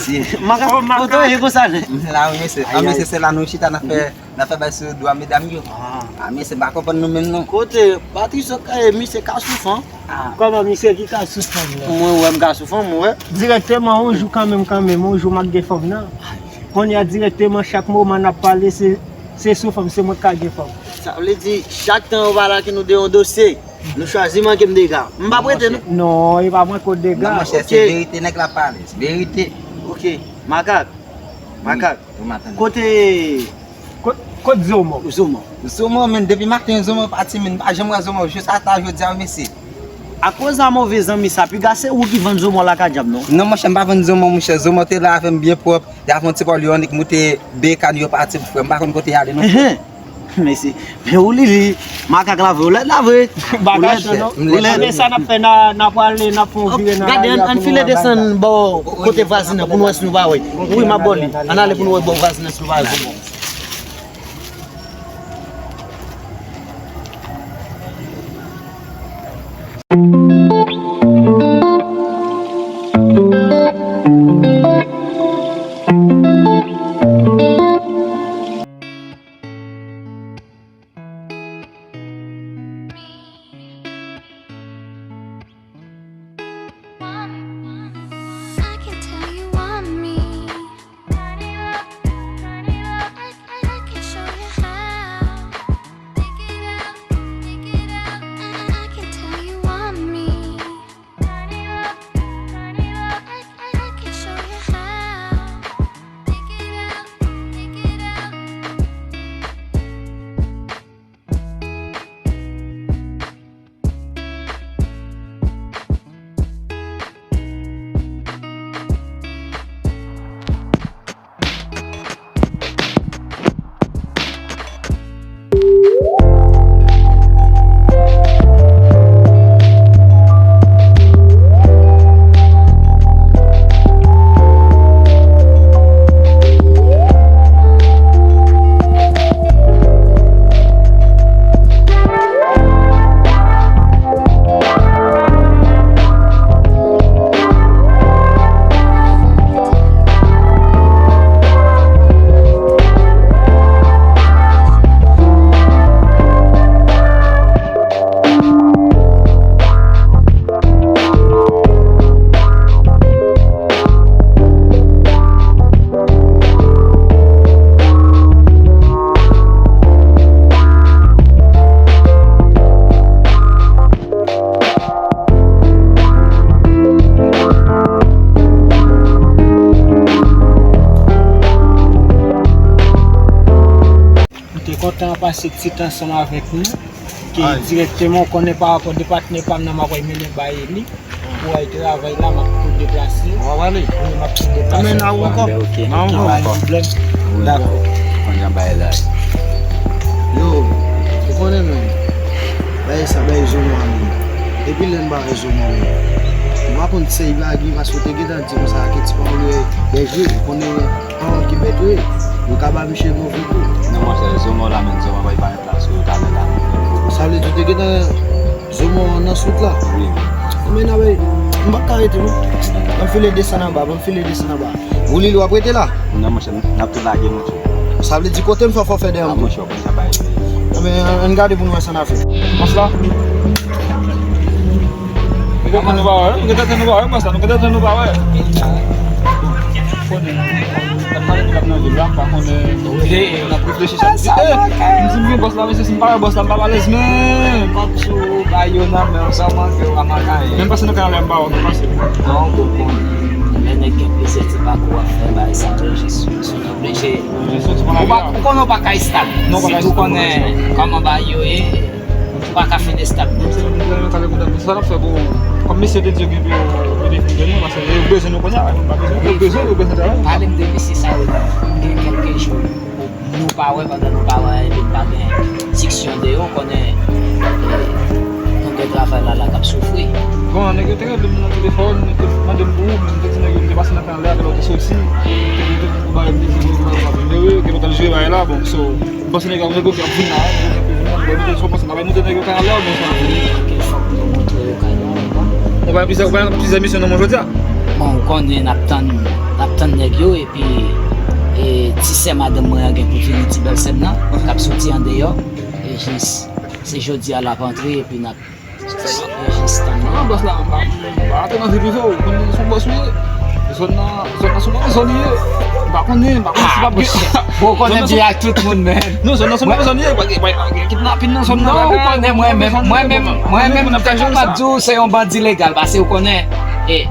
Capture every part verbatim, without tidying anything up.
Makak, kote w ye konsa, nèg? M la, wi, mesye. A, mesye, se la nou chita, n ap fè, n ap fè bay sou dwa medam yo. A, mesye, m pa konprann nou menm, non. Kote, Patrice, eh, misye ka sou fanm. Kòman misye ki ka sou fanm nan? Mwen wè m ka sou fanm, mwen wè. Dirèkteman, yon jou kanmenm, kanmenm, yon jou m ap gen fanm nan. Kounye a, dirèkteman, chak moman n ap pale, se, se sou fanm, se mwen k ka gen fanm. Sa vle di, chak tan yo pa lage nou de yon dosye, nou chwazi manke m dega. M p ap rete, non. Non, e pa manke w dega. Non, monchè, se verite nèg la pale, se verite. Ok, Makak, Makak. Kote, kot, kot Zomo? Zomo. Zomo, men, depi maten Zomo pati, men, m pa janm wè Zomo, jis ata jodi a, mesye. Akoz a move zanmi sa, piga se ou ki vann Zomo lakay dyab, non? Non, monchè, m pa vann Zomo, monchè. Zomo te la avè m byen pwòp. Te avè yon ti pòl yo annik moute beka n yo pati, frè. M pa konn kote y ale, non, frè. Enhen. Mesye, men ou li li, Makak la vre, ou lèd la vre. Ou lèd, non? Ou lèd. Men sa n ap fè, n a, n a prale, n ap fè yon vire nan lari a pou nou wè bagay la. Gade, ann file desann bò kote vwazin nan pou nou wè si nou pa wè. Wi, m ap ba w li. Ann ale pou nou wè bò vwazin nan si nou pa wè Zomo. M te kontan pase ti tan ansanm avèk nou, ke dirèkteman, w konnen pa rapò de patnè pa m nan, m ap mennen bay li. Pou al travay la, m ap tou deplase. W ap ale? Wi, m ap tou deplase. Men n a ou ankò? N a ou ankò? Pa gen pwoblèm. Dakò. Konn jan bagay la ye. Yo, ou konnen menm. Bagay sa, bagay Zomo a menm. Epi lè m pa wè Zomo menm. M pa konn se blague, paske w te gentan di konsa ke ti pa wè, bèje, ou konnen. An, ki bèt wi. Yo ka ba misye move kou. Non, monchè, Zomo la menm, Zomo bay pa yon plas ou ta men la. Sa vle di w te gentan Zomo nan sout la? Wi. Men n a bay, m pa ka rete non. Ban m file desann anba, ban m file desann anba. Woulili, w ap rete la? Non, monchè, n ap tou lage, monchè. Sa vle di kote m fè fòfè dèyè m? A, monchè, w konn sa bay. Men, ann gade pou n wè sa n a fè. Bòs la? Nou gentan tann nou pa wè, nou gentan tann nou pa wè, bòs la, nou gentan tann nou pa wè. Konnen, n ap pale moun k ap nan vil la, m pa konnen, n ap reflechi sa nou di. Eh, m di m gen bòs la, mesye, si m pa wè bòs la, m p ap alèz, men. Kòb sou ba yo nan men w, sa w manke w pa manke anyen. Menm pase nan kanal la, m pa wè w, menm pase. Non, ou konprann. Lè nèg gen plizyè ti pakou ap fè bagay sa, yo jis, jis oblije. Ou pa, ou konnen w pa ka estab. Sitou konnen kòman bagay yo ye. Ou pa ka fin estab. Sa n ap fè pou, kòm mesye te di yo gen pou yo, yo defini nou, paske yo bezwen nou kounye a, yo pa bezwen, yo bezwen, yo bezwen travay. Pale m de mesye sa yo, gen kèlke jou, nou pa wè, pandan nou pa wè, epi pa gen diksyon de yo, konnen, eh, nou gen travay la, la k ap soufri. Bon, nèg yo te rele m nan telefòn, yo te mande m pou ou, men m te di nèg yo m te pase nan kanal la, apre lè w te soti, te di pou bagay m te di, yo pa vin vre, ke nou t al jwe bagay la, bon, so, Ou panse nèg yo negosye ap vin la, wi, negosye ap vin la, bon, nou te sou panse n ap monte nèg yo kanal la, oubyen sa? Wi, ke fòk nou montre yo kanal la. Ou pa plizyè, ou pa plizyè misyon nan men w jodi a? Bon, ou konnen n ap tann N ap tann nèg yo, epi, e, ti sè madanm mwen an gen pou vini, ti bèl sè m nan, k ap soti andeyò. E jis, se jodi a l ap antre, epi n ap, e jis tann li. An, bòs la, m pa, m pa antre nan vi prive w, ou konnen se yon bòs ou ye. Zòn nan, zòn nan se yon zòn li ye. M pa konnen, m pa konnen si p ap gen. Bon, ou konnen byen ak tout moun, men. Non, zòn nan se yon zòn li ye, pa gen, pa gen kidnapin nan zòn nan. Non, ou konnen mwen menm, mwen menm, mwen menm, m te kapab di w se yon bandi legal, paske ou konnen, e,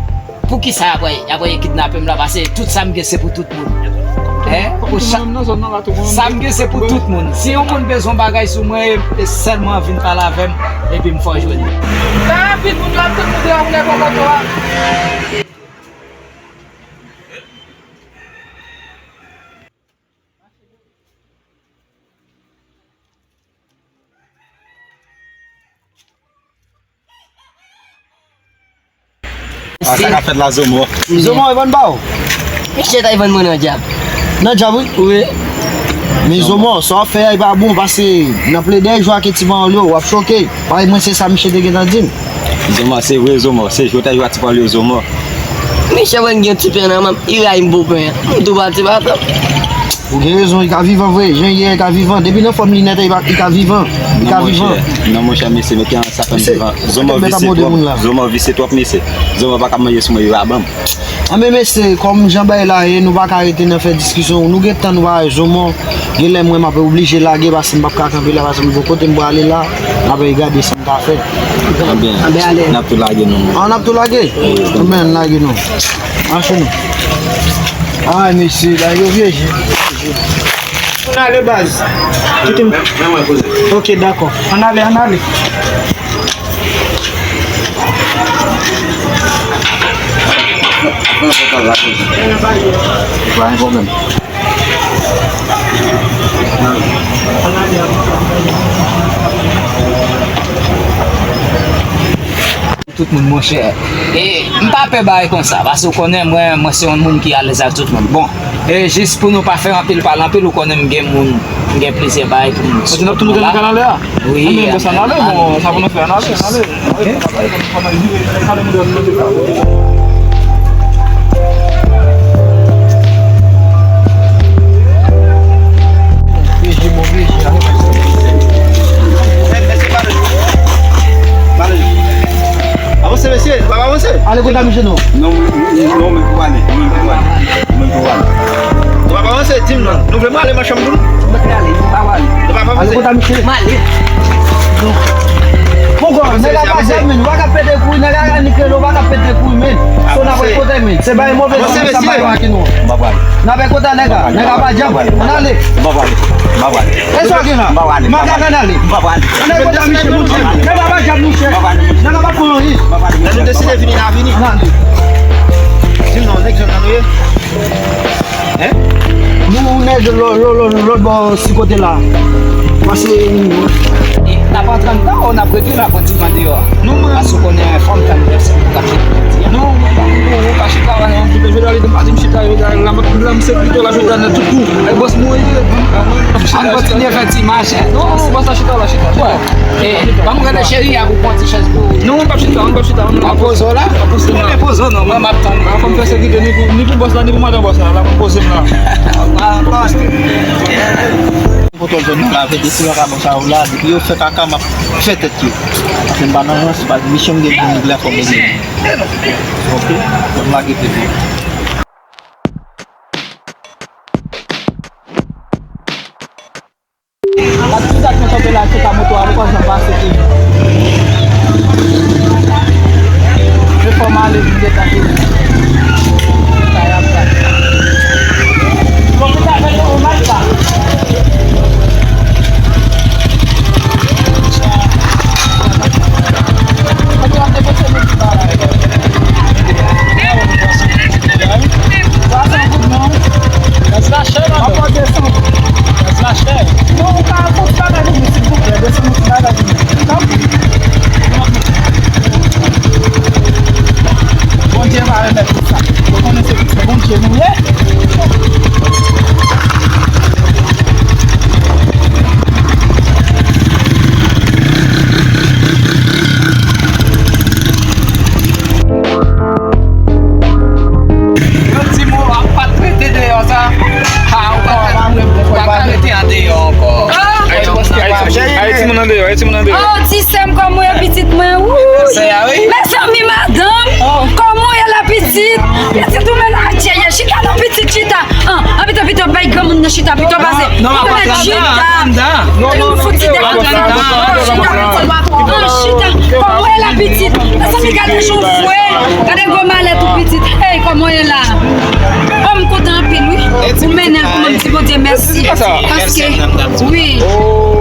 Poukisa y ap, y ap kidnape m la? Paske tout sa m gen se pou tout moun. Hein? Pou sa, sa m gen se pou tout moun. Si yon moun bezwen bagay sou mwen, e, e sèlman vin pale avè m, epi m fè w jwenn li. Sa rapid, moun yo ap tann moute a, moun yo ap moto a. A, sa k ap fèt la, Zomo? Zomo, e vann ba w? Misye ta vann mwen nan djab. Nan djab, wi? Wi. Men Zomo, sa w ap fè a, e pa bon, paske nan plede jwa ke ti ban yo, w ap choke. Parèy mwen, se sa misye te gentan di m. Zomo, se vre, Zomo, se jwetay jwa ti pale yo, Zomo. Misye wè m gen ti pen nan men m, li rayi m pou pen an. M tou pati pa tan. Ou gen rezon, li ka vivan vre. Jan li ye a, li ka vivan. Depi nan fòm li nèt, li pa, li ka vivan. Li ka vivan. Non, monchè, mesye, nou te an sa fè m vivan. Zomo visye twòp. Zomo visye twòp, mesye. Zomo pa ka manje sou mwen, li pa ban m. Anben, mesye, kòm jan bagay la ye, nou pa ka rete nan fè diskisyon. Nou gen tan, nou pa wè Zomo. Genlè mwen m ap oblije lage paske m p ap ka kanpe la, paske m gon kote m prale la, m ap gade sa m ka fè. Anben, anben, ale. N ap tou lage nou. Ah, n ap tou lage? Wi. Anben, ann lage nou. Mache nou. Ay, mesye, bagay yo vye je. Ann ale, baz. Kite m. Ok, dakò. Ann ale, ann ale. Pa gen pwoblèm. Tout moun, monchè. E m pa pè bagay konsa, paske w konnen mwen, mwen se yon moun ki alèz ak tout moun. Bon, e jis pou nou pa fè anpil pale anpil, ou konnen m gen moun, m gen plizyè bagay pou m. Kote n ap tou moute nan kanal la? Wi, ann ale, bon, sa pou nou fè, ann ale, ann ale. Ok. Avanse, mesye, nou pa avanse. Ale kote misye non. Non, non, men pou ale, men pou ale, men pou ale. Nou pa avanse, di m non. Nou vle m ale nan chanm pou nou? Mwen prale, m pa prale. Nou pa avanse. Ale kote misye? M ale. Poko, nèg la pa djab, men. Ou pa ka pete kouri, nèg la ka nike lo, ou pa ka pete kouri, men. So n ap kote, men. Se bay move, se sa bay waki nou. M pa prale. N ap kote nèg la, nèg la pa djab. Ann ale. M pa prale. M pa prale. E sa gen la? M pa prale. Makak, ann ale. M pa prale. Ann ale kote misye, monchè. Nèg la pa djab, monchè. Nèg la pa pran anyen. Lè nou deside vini, n a vini. Ann ale. Di m non, nèg zòn nan nou ye? Hein? Nou nèg lò, lò, lò, lòt bò si kote la. Pase. E n ap antre anndan ou n ap retire la? Ti mande yo. Non, mwen. Paske w konnen fò m tann pèsòn pou kache. Non, mwen pa konn pou ou ka chita la, non, m te jwe la, li te pa di m chita, jwe la, la, la, m se pito la, jwe la, nan tout kou. E bòs mwen ye. An kontinye fè ti mache. Non, non, bòs la chita la, chita, chita. E, ban m rele cheri a pou pran ti chèz pou ou. Non, m p ap chita, m p ap chita. M ap poze w la. M ap poze w la. M ap poze w non, mwen m ap tann. Fò m fè sekirite ni pou, ni pou bòs la, ni pou madan bòs la, la, m ap poze m la. Mwen pa konn. Kontwòl zòn nan la, vle di si vakabon sa yo la, depi yo fè kaka, m ap fè tèt yo. Paske m pa nan rans, se pa misyon m gen pou m regle ak kòm m gen. Ok? Bon, m lage tèt yo. Ak tout sa k nan kanpe la, se ka moto a, ou pa janm pase ki. Men fò m ale vin detan pou nou. Sa y ap fè. Bon, nou ka fè yon match la. Mwen te ap depoze nou ti bagay. Twa san goud non. Gaz la chè, non. Papa desann. Gaz la chè. Non, ou ka fè ti bagay pou mwen, silvouplè. Desann yon ti bagay pou mwen. Tanpri. Bondye va remèt. Ti moun an deyò. Oh, ti sè m, kòman w ye, pitit mwen? Wouy! Mezanmi, madanm, kòman w ye la, pitit? Pitit ou menm, adjèyè, chita non, pitit, chita. An, an, pito, pito, bay granmoun nan chita, pito, pase. Non, non, chita. Ou fout ti dekonsantre. Chita, pitit. An, chita. Kòman w ye la, pitit? Mezanmi, gade jan w fre. Gade gwo malèt ou, pitit. Hey, kòman w ye la? Oh, m kontan anpil, wi. Ou mennen l pou mwen, m di Bondye mèsi. Paske, wi.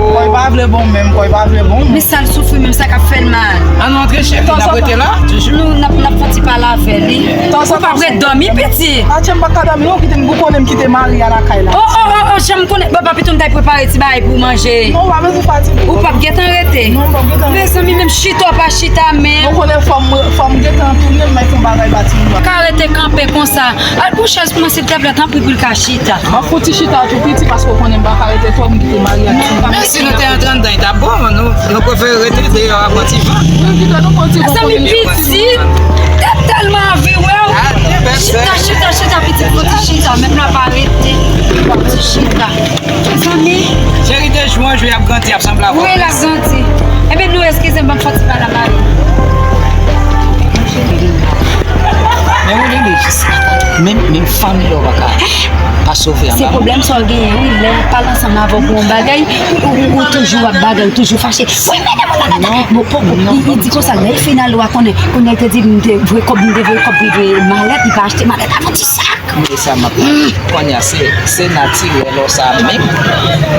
Kò y pa vle bon menm, kò y pa vle bon. Men sa l soufri menm, sa k ap fè l mal. An nou antre, cheri, n ap rete la? Nou, n ap, n ap fè ti pale avè li. Ou p ap ret dòmi, pitit? Atye, m pa ka dòmi, non, kite m, ou konnen m kite Maria lakay la. Oh, oh, oh, oh, jan m konnen. Bon, pa pito m t al prepare ti bagay pou w manje. Non, w pa bezwen fatige. Ou p ap gentan rete? Non, m p ap gentan rete. Mezanmi, menm chita w pa chita menm. Ou konnen fò m, fò m gentan tounen, m mèt fè yon bagay ba timoun nan. Ka rete kanpe konsa. Al pran chèz pou mwen, silteplè, tanpri, pou l ka chita. M ap fouti chita tou piti, paske w konnen m pa ka rete twòp, m kite Maria. Men si nou te antre anndan, li t ap bon, nou, nou prefere rete deyò a pran ti van. Wi, kite nou pran ti van. Mezanmi, pitit, tèt tèlman anvi wè w. Chita, chita, chita, pitit, fouti chita, menm lè w pa rete. Fouti chita. Mezanmi. Cheri, de jou an jou, y ap grandi, y ap sanble avè w. Wi, l ap grandi. Ebyen, nou eskize m, ban m fè ti pale a Maria. Men ou li jis. Menm, menm fanmi w pa ka pa sove anba. Se pwoblèm sa w genyen, wi. Lè y ap pale ansanm avè w pou yon bagay, ou, ou, ou toujou ap bagay, ou toujou fache. Wi, men depi w la, bon, poko. Li, li di konsa, lè l fin ale, w a konnen, kounye a l te di, m te voye kòb, m te voye kòb, li voye malèt, li pa achte malèt, avè ti sak. Men sa m ap pale. Kounye a, se, se natirèl ou sa menm.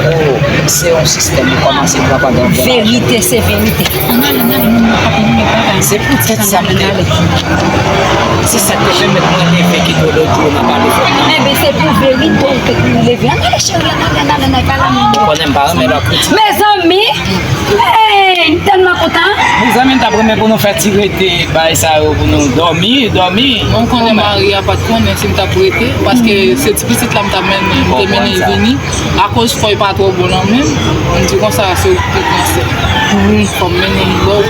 Oh, se yon sistèm ou kòmanse pran pandan. Verite, se verite. Ann ale, ann ale, moun yo pa konn bagay. Se poutèt sa m te. Se sa k te pèmèt mwen leve kite w lòt jou nan pale fòk nan. Enben, se pou verite ou te pou leve. Ann ale, cheri, ann ale, ann ale, ann ale, pa la menm. Ou konnen m pa renmen lòt. Mezanmi, hey, m tèlman kontan. Mezanmi, m t ap renmen pou nou fè ti rete bay sa yo pou nou dòmi, dòmi. Bon, m konnen Maria pa t konnen si m t ap rete, paske se ti pitit la m t ap mennen, m te mennen l vini. Akoz fòy pa twò bon nan men m, m di konsa se ou ki te pran sè. Wi. Fò m mennen l ba w.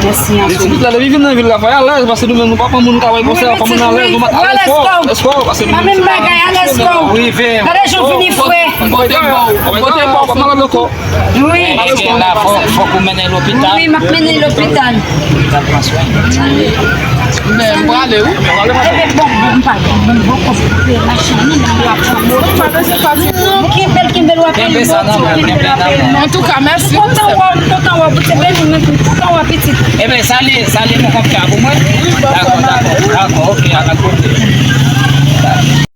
Mèsi anpil. Ti pitit la, depi vin nan vil la, fò y alèz, paske nou menm nou pa pran moun travay konsa, fò moun alèz, nou mèt alèz kò w. Alèz kò w, paske nou menm se pa menm bagay, alèz kò w. Gade jan w vini fre. M pote ba w, m pote ba w. Wi. Paske la, fò, fòk ou mennen lopital. Wi, m ap mennen lopital. Lopital pran swen. Men, m prale, wi. Ebyen, bon, bon, m pa, bon, bon, kòb koupe machin, non, men yo ap fè move. Non, kenbe l, kenbe l, w ap peye move, kenbe l, w ap peye move. Antouka, mèsi. M kontan wè w, m kontan wè w, Bondye beni w, men m kontan wè w, pitit. Ebyen, salye, salye mon konpè a pou mwen. Dakò, dakò, dakò, ok, al a kote.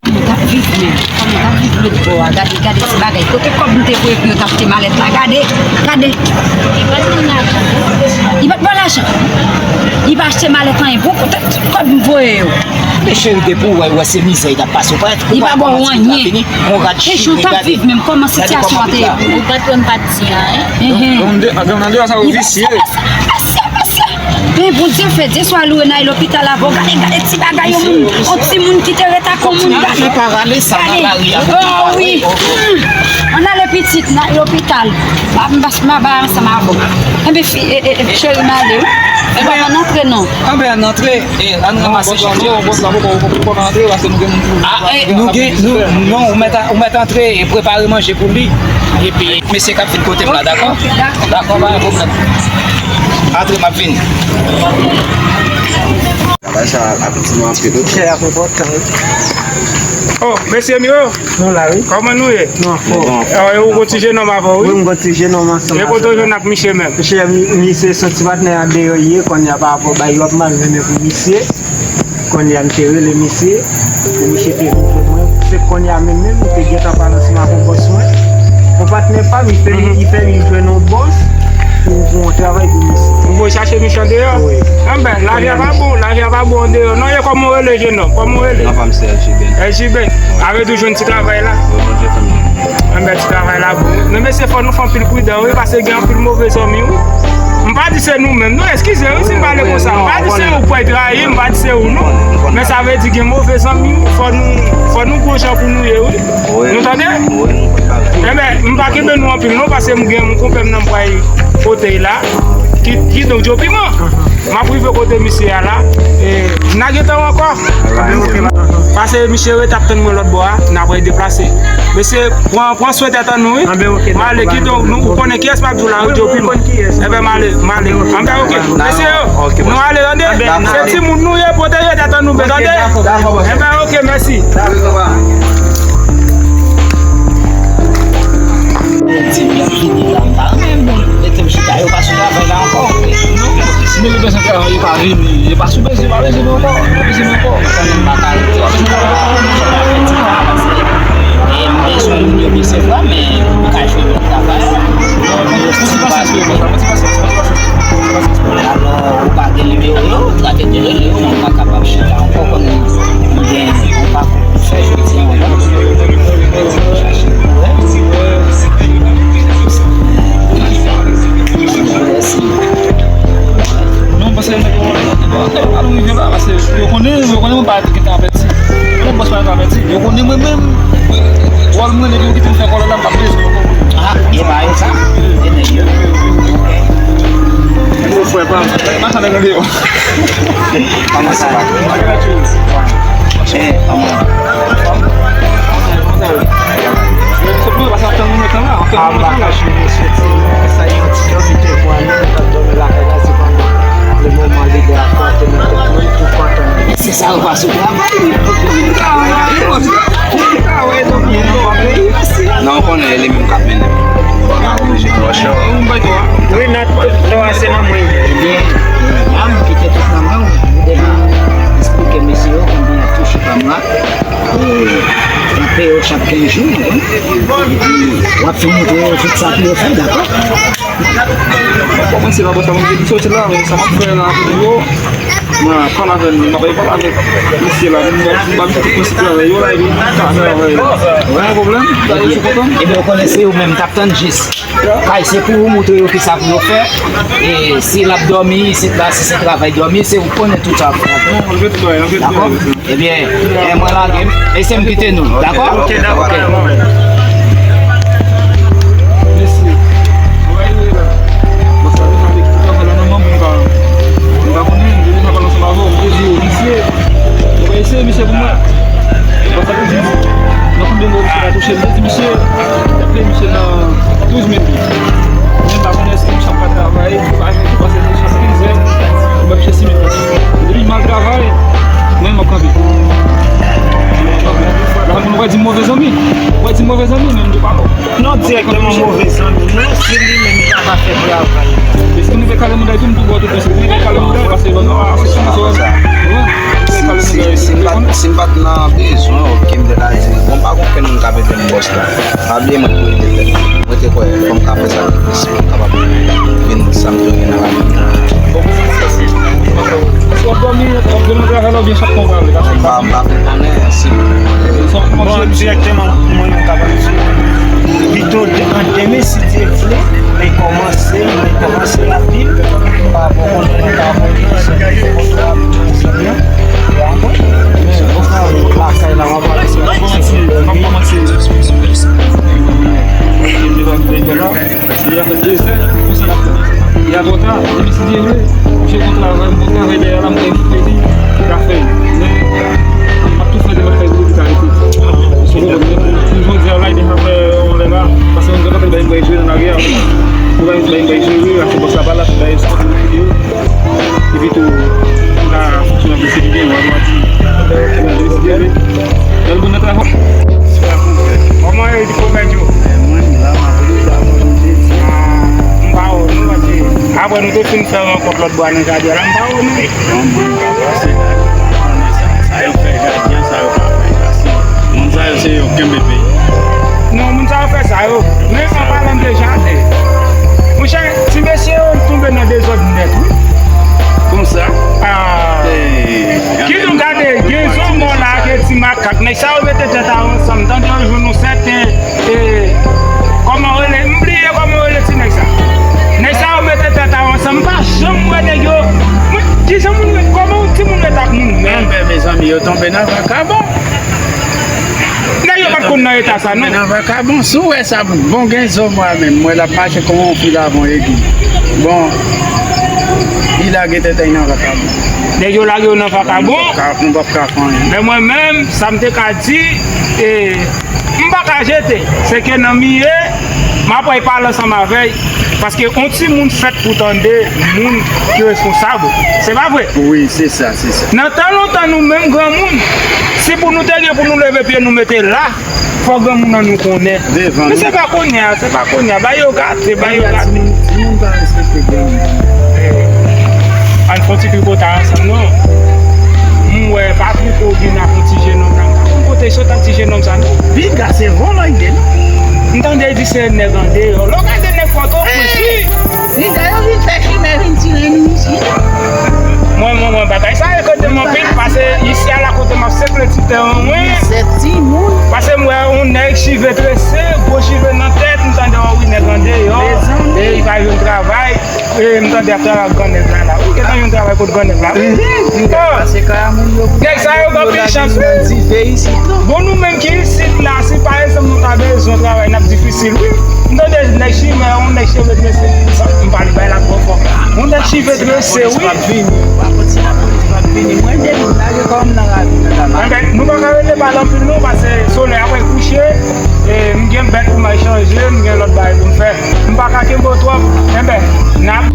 Kòman w t ap viv menm? Kòman w t ap viv lòt bò a? Gade, gade ti bagay. Kote kòb m te voye pou yo t achte malèt la? Gade, gade. Li pa t ba w lajan. Li pa achte malèt anyen. Bon, kote tout kòb m voye yo? Men cheri, depi w wè, w wè se mizè li t ap pase, w pa wè. Li pa ba w anyen. Gade, cheri, gade. Jan w t ap viv menm, kòman sitiyasyon an te ye pou ou? Ou pa t konn pa t di anyen. Enhen. Granmoun deyò sa yo visye. Mesye, mesye. Men Bondye fè, Dye swa louwe, n al lopital avè w. Gade, gade ti bagay yon moun, yon timoun ki te ret ak yon moun, gade. Gade. Oh, wi. Hmm. Ann ale pitit, n al lopital. M ap, m ap bay ansanm avè w. Enben, fi, e, e, e, cheri, m ale, wi. Ou pa konn antre, non. Enben, ann antre, e, ann ranmase chanje. Ah, e, nou gen, nou, non, ou mèt a, ou mèt antre e prepare manje pou li. Epi, mesye k ap vin kote m la, dakò? Dakò, pa gen pwoblèm. Antre, m ap vini. Travay sa ap itil nou anpil, wi. Chè ap enpòtan, wi. Oh, mesye m yo! Nou la, wi. Kòman nou ye? Nou anfòm. E, ou gon ti jenòm avè w, wi? Wi, m gon ti jenòm ansanm avè l. E kote w jwenn ak misye menm? Misye, misye se ti patnè andeyò ye, kounye a pa rapò bay yo ap mal mennen pou misye. Kounye a m te rele misye, pou misye te vin jwenn mwen. Se kounye a menm menm, m te gentan pale ansanm ak yon bòs mwen. Yon patnè pa m, li fè, li fè vin jwenn yon bòs pou, pou yon travay pou misye. Ou voye chache misye andeyò? Wi. Enben, lavi a pa bon, lavi a pa bon andeyò. Non, e kòman w rele, jenòm? Kòman w rele? Non, pa m se L J B. L J B. Avè di w jwenn ti travay la? Wi, Bondye fè m jwenn. Enben, ti travay la bon. Men mesye, fò nou fè anpil pridan, wi, paske gen anpil move zanmi, wi. M pa di se nou menm, non, eskize, wi, si m pale konsa. M pa di se ou k pral trayi, m pa di se ou, non. Men sa vle di gen move zanmi, wi. Fò nou, fò nou gwo jan pou nou ye, wi. Nou tande? Enben, m pa kenbe nou anpil, non, paske m gen yon konpè m nan m pral pote la. Ki, ki donk Djo Piman. M ap rive kote misye a la. E, n a gentan ankò. Paske misye rete ap tann mwen lòt bò a, n ap deplase. Mesye, pran, pran swen tèt an nou, wi. M ale, kidonk, nou, ou konnen kiyès m ap di w la, wi, Joe Piment. Enben, m ale, m ale. Anben, oke. Mesye yo, nou ale, tande. Se timoun nou ye, pwoteje tèt an nou, tande. Enben, oke, mèsi. Di m, y ap vini la, m pa renmen moun mete m chita, yo pa sou travay la ankò. Si nou bezwen travay, yo pa vini, yo pa sou bezwen, pa bezwen nou ankò, pa bezwen nou ankò. Mwen konnen m pa ka rete, m pa ka fè ti travay, paske, e, m bezwen moun yo, se vre, men m ka jwenn lòt travay. Mwen ti pasyans, mwen ti pasyans, mwen ti pasyans. Alò, ou pa gen nimewo yo, ou ta te rele yo, men ou pa kapab chita ankò, konnen m gen yon pakou pou fè jodi a ankò. Chache pou wè. Pou wè si. Non, paske nèg yo, nèg yo pa rive la, paske yo konnen, yo konnen mwen pa gentan avèti. Mwen bòs pa avèti. Yo konnen mwen menm. Wòl mwen, nèg yo kite m fè kòlè la, m pa bezwen yo konprann. Ah, e pa yo sa? E nèg yo. Yo frè pa m. Machann nèg yo. Kòman sa va? Eh, kòman? Anfòm? Anfòm? Ah, m pa kache, mesye, ti, sa yon ti janvite pou ale, m t ap dòmi lakay la, se pandan le moman lide a fwate nan tèt mwen, tou pantan. Se sa yo pa sou travay. Non, ou konnen e li menm k ap mennen. Ou pa oblije twò chè. Wi, nan tout do a se nan mwen. Ebyen, a m kite tout nan men w. Ou deja eksplike mesye yo konbyen y ap touche pa mwa. E, y ap peye yo chak kenz jou, ou konprann? Epi, w ap fin montre yo tout sa pou yo fè, dakò? Bon, mwen se pa bòs la, mwen te soti la, men sa m ap fè la pou yo, mwen pale avè l, mwen pa pale avèk mesye la, mwen ba m tout prensip la avè yo la, epi m ka fè avè yo. Ou gen pwoblèm? Ebyen, ebyen, ou konnen se ou menm, t ap tann jis. Kay se pou ou montre yo kisa pou yo fè. E si l ap dòmi isit la, si se travay dòmi, se ou konnen tout sa pou yo fè. Dakò? Ebyen, e mwen lage m. Mesye, m kite nou. Dakò? Ok, dakò. Ok. Mesye, mwen pa rive la. Bon, sa vin avèk tout afè la nan men mwen, m pa, m pa konnen, m vin ansanm avè w, m te di w, mesye, mwen pa eseye misye pou mwen. Bon, sa te di, nan konbyen mwa misye pa touche, m te di misye, m te peye misye nan douz mil goud. Men m pa konnen èske misye ap ka travay, m pa jwenn tou pase chak kenz è, m ap chèche sis mil goud. Depi m al travay, mwen, m ap kanpe. La, moun wè di m move zanmi. Wè di m move zanmi, men m di pa bon. Non, dirèkteman move zanmi, non, se li menm ki pa ka fè travay. E si m rive kale mouda epi m tou bò tout, si m rive kale mouda, paske ban nou a, se sou zòn. Si, si, si m pa t, si m pa t nan bezwen, ok, m te ka di, bon, pa gen okenn moun k ap ede m bòs la. Pa bliye mwen te mete tèt mwen. Mwen te kwè fò m ka fè sakrifis pou m kapab vin sa m dwe gen nan lavi m. Bon, si w ap dòmi, w ap dòmi nan travay la oubyen chak tan w prale? M pa, m pa konnen si. Bon, dirèkteman, mwen menm m ka pale sou pito de, an demen, si Dye vle, mwen kòmanse, mwen kòmanse rapid. Pa bon, konnen mwen pa bon, se yon kontra pou mwen. Lakay la, w ap pale sou la. Li a fè dezè, konsa l ap fè. Li a bò ta, epi si Dye vle, misye gon travay, m gon travay dèyè la, m gen pou pedi, li ka fè l. Men, m ap tou fè de m ap fè gwo vit arete. Sou gwo vòt, men pou, pou jodi a la, li deja fè yon lè la, paske m gen anpil bagay m bay jwe nan lari a. Pou bagay m bay jwe, wi, achte bòs la pa la, pou bagay sou kote yo. Epi tou, m ka fonksyone avèk sekirite, w a, w a di, w a di, si Dye vle. Lè l bon nan travay. Kòman e di pwovèb yo? Mwen, la, m ap rete la, mwen, m te di. Ah, m pa wè w non, paske apre nou te fin fè rankont lòt bò a nan jaden la, m pa wè w non. Non, mwen, m pa pase la, mwen konnen sa, sa yo fè jaden, sa yo pa fè, paske moun sa yo se yo kenbe peyi. Non, moun sa yo fè sa yo. Men an palan de jaden, monchè, ti mesye yo tonbe nan dezòd nèt, wi. Konsa? Ah. Kidonk, gade, gen zomò la, gen ti makak. Nèg sa yo mete tèt a yo ansanm. Tande yo jwenn yon sèten, e, kòman yo rele? M bliye kòman yo rele ti nèg sa. Nèg sa yo mete tèt a yo ansanm. M pa janm wè nèg yo. Mwen, kijan moun, kòman yon timoun ret ak moun menm? Enben, mezanmi, yo tonbe nan vakabon. Nèg yo pa t konn nan eta sa, non. Men nan vakabon, si w wè sa, bon, gen zomò a menm, mwen l ap mache kòm yon fil avan egi. Bon, Li lage tèt li nan vakabon. Nèg yo lage yo nan vakabon. Nou p ap ka, nou p ap ka fè anyen. Men mwen menm, sa m te ka di, e, m pa ka jete. Se ke nan m ye, m ap pale ansanm avè l. Paske yon timoun fèt pou tande moun ki responsab. Se pa vre? Wi, se sa, se sa. Nan tan lontan, nou menm granmoun, si pou nou te gen pou nou leve pye nou mete la, fò granmoun nan nou konnen. Men se pa kounye a, se pa kounye a. Ba yo gate, ba yo gate. Timoun, timoun pa respekte granmoun. Ann fè yon ti tripotay ansanm non. M wè Patriko vin ak yon ti jenòm la. M pa konn kote sot ak ti jenòm sa non. Piga se vòlò li ye non. M tande l di se nèg andeyò. Lè w gade nèg Pòtoprens wi. Piga yo vin fè chimè vin tire nou isi. Mwen, mwen, mwen, bagay sa enkyete m anpil, pase isi a la kote m ap sekle ti tè an mwen. Pase m wè yon nèg chive trese, gwo chive nan tèt, m tande, o wi, nèg andeyò, e li pa jwenn travay, e m tande ap travay ak grannèg la, la. Ou gentan jwenn travay kot grannèg la, wi. Nèg sa yo gen anpil chans, wi. Bon, nou menm ki isit la, si pa egzanp nou ta bezwen travay, n ap difisil, wi. M tande nèg chimè, yon nèg cheve trese. M pale bay la twò fò. Yon nèg chive trese, wi. Enben, nou pa ka rete pale anpil non, paske solèy ap al kouche. E m gen bèt pou m al chanje, m gen lòt bagay pou m fè. M pa ka kenbe w twòp. Enben, n ap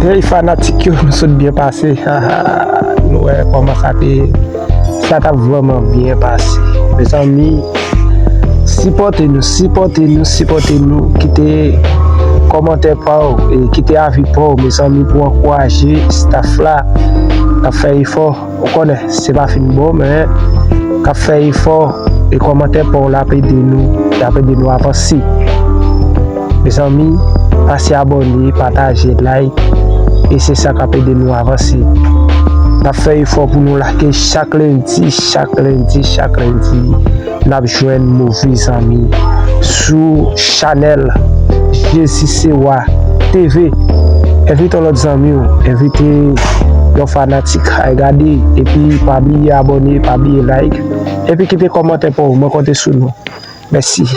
Hey fanatik yo, nou sot byen pase. Nou wè kòman sa te, sa t ap vrèman byen pase. Mezanmi, sipòte nou, sipòte nou, sipòte nou. Kite kòmantè pa w, e kite avi pa w, mezanmi, pou ankouraje staff la k ap fè efò. Ou konnen, se pa fin bon, men k ap fè efò, e kòmantè pa w la ap ede nou, l ap ede nou avanse. Mezanmi, pase abòne, pataje, like, e se sa k ap ede nou avanse. N ap fè efò pou nou lage chak lendi, chak lendi, chak lendi. N ap jwenn Move Zanmi sou chanèl Jezi Se Wa T V. Envite yon lòt zanmi w, envite yon fanatik al gade, epi pa bliye abòne, pa bliye like, epi kite kòmantè pa w. Mwen konte sou nou. Mèsi.